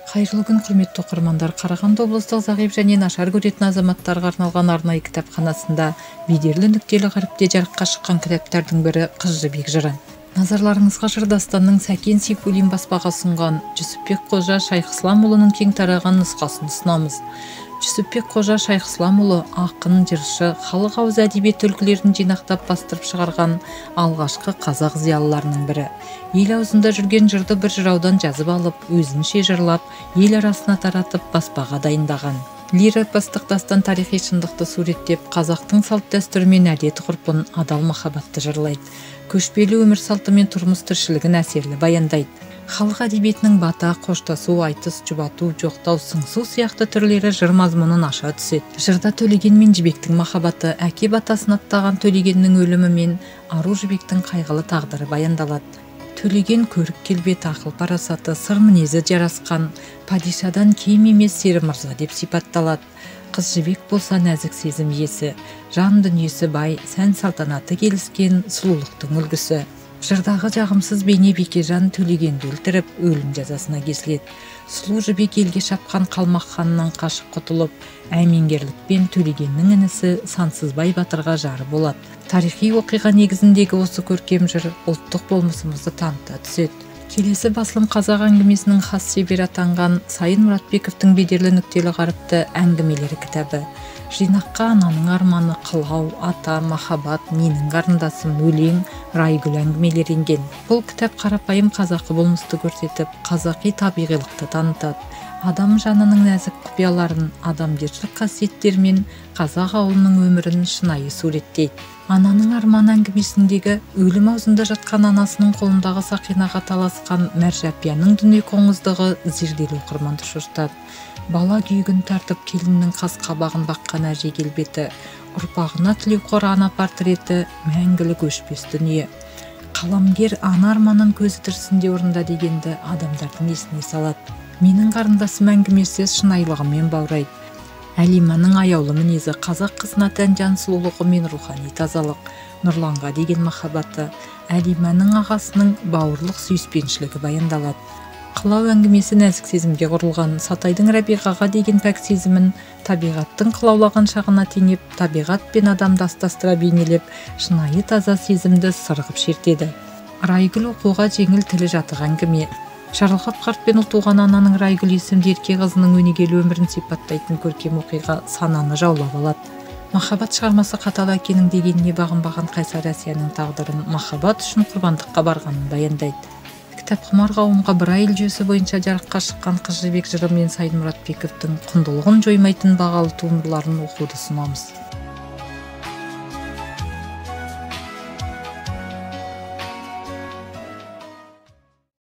Қайырлы күн, құрметті оқырмандар. Қарағанды облыстық зағип және нашар көретін азаматтарға арналған арнайы кітапханасында бедерлі нүктелі қаріпте жарыққа шыққан кітаптардың бірі «Қыз Жібек жыры». Назарларыңызға жыр дастанның Сәкен Сейфуллин баспаға ұсынған Жүсіпбек Қожа Шайхысламұлының кең тараған нұсқасын ұсынамыз. Жүсіпбек Қожа Шайхысламұлы ақын, жыршы, халық ауыз әдебиеті үлгілерін жинақтап бастырып шығарған алғашқы қазақ зиялыларының бірі. Ел аузында жүрген жырды бір жыраудан жазып алып, өзінше жырлап, ел арасына таратып, баспаға дайындаған. Лиро-эпостық дастан тарихи шындықты суреттеп, қазақтың салт-дәстүрі мен әдет-ғұрпын, адал махаббатты жырлайды. Көшпелі өмір салты мен тұрмыс тіршілігін әсерлі баяндайды. Халық әдебиетінің бата, қоштасу, айтыс, жұбату, жоқтау, сыңсу сияқты түрлері жыр мазмұнын аша түседі. Жырда Төлеген мен Жібектің махаббаты, әке батасын аттаған Төлегеннің өлімі мен ару Жібектің қайғылы тағдыры баяндалады. Төлеген көрік келбеті, ақыл парасаты, сыр мінезі жарасқан, падишадан кем емес сері мырза деп сипатталады. Қыз Жібек болса нәзік сезім иесі, жан дүниесі бай, сән салтанаты келіскен сұлулықтың үлгісі. Жырдағы жағымсыз бейне Бекежан Төлегенді өлтіріп, өлім жазасына кесіледі. Сұлу Жібек елге шапқан қалмақ ханнан қашып құтылып, әмеңгерлікпен Төлегеннің інісі Сансызбай батырға жары болады. Тарихи оқиға негізіндегі осы көркем жыр ұлттық болмысымызды таныта түседі. Келесі басылым қазақ әңгімесінің хас шебері атанған Сайын Мұратбековтің бедерлі нүктелі қаріпті әңгімелері кітабы. Жинаққа ананың арманы, қылау, ата, махаббат, менің қарындасым, өлең, Райгүл әңгімелері енген. Бұл кітап қарапайым қазақы болмысты көрсетіп, қазақи табиғилықты танытады. Адам жанының нәзік құпияларын, адамгершілік қасиеттері мен қазақ ауылының өмірін шынайы суреттейді. Ананың арманы әңгімесіндегі өлім аузында жатқан анасының қолындағы сақинаға таласқан Мәржәпияның дүние қоңыздығы зерделі оқырманды шошытады. Бала күйігін тартып келіннің қас қабағын баққан әже келбеті, ұрпағына тілеуқор ана портреті мәңгілік өшпес дүние. Қаламгер ана арманын көзі тірісінде орында дегенді адамдардың есіне салады. Менің қарындасым әңгімесі шынайылығымен баурайды. Әлиманың аяулы мінезі, қазақ қызына тән жан сұлулығы мен рухани тазалық, Нұрланға деген махаббаты, Әлиманың ағасының бауырлық сүйіспеншілігі баяндалады. Қылау әңгімесі нәзік сезімге құрылған. Сатайдың Рабиғаға деген пәк сезімін табиғаттың қылаулаған шағына теңеп, табиғат пен адамды астастыра бейнелеп, шынайы таза сезімді сырғып шертеді. Райгүл оқуға жеңіл, тілі жатық әңгіме. Жарылқап қарт пен ұл туған ананың Райгүл есімді ерке қызының өнегелі өмірін сипаттайтын көркем оқиға сананы жаулап алады. Махаббат шығармасы қатал әкенің дегеніне бағынбаған қайсар Әсияның тағдырын, махаббат үшін құрбандыққа барғанын баяндайды. Кітапқұмар қауымға Брайль жүйесі бойынша жарыққа шыққан Қыз Жібек жыры мен Сайын Мұратбековтің құндылығын жоймайтын бағалы туындыларын оқуды ұсынамыз.